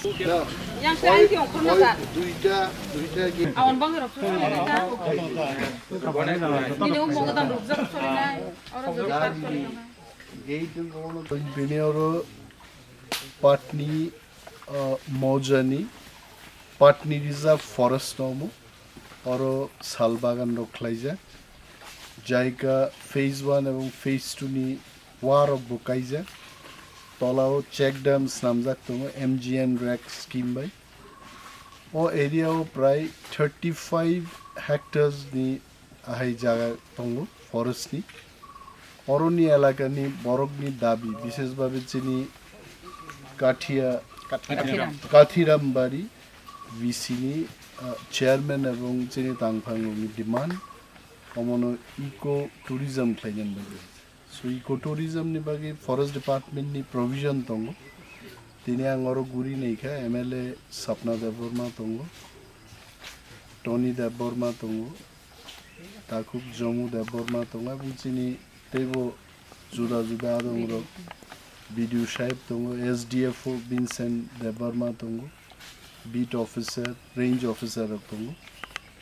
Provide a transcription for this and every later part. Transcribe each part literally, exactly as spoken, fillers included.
Yang saya yang kurna ta. Duita, duita gate. Awan bang rok suri ta. Ini umbo kata rujak suri nai. Orang rujak suri nai. Gate dun kono. Bini oro Patni, uh, Mojani, Patni Reserve Forest nomo. Oro sal bagan rok khlaijak. Jaika phase one ebong phase two ni wa rok bo kaijak. Tola o check dam snamjak tongo M G N rek scheme bai. O area o prai thirty five hectares ni ahai jaga tongo forest ni. Oroni elakani borokni dabi, bisesbabe chini Kathia, Kathiram. Kathiram Bari V C ni, ah, chairman ebong chini tangphangrokni demand, omono eco tourism khlainani bagwi. So, eco tourism ni bagwi forest department ni provision tongo. Tini ang oro guri naikha, M L A Sapna Debbarma tongo, Tony Debbarma tongo, Takhuk Jomu Debbarma tongo, ebong chini teibo juda juda adongrok, B D O sahib tongo, S D F O Vincent Debbarma tongo, beat officer, range officer rok tongo.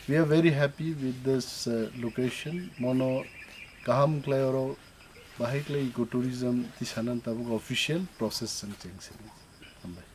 We are very happy with this, uh, location. Mono kaham khlai oro bahai khlai eco tourism tisanan tabuk official process chwng chengsi. Hambai.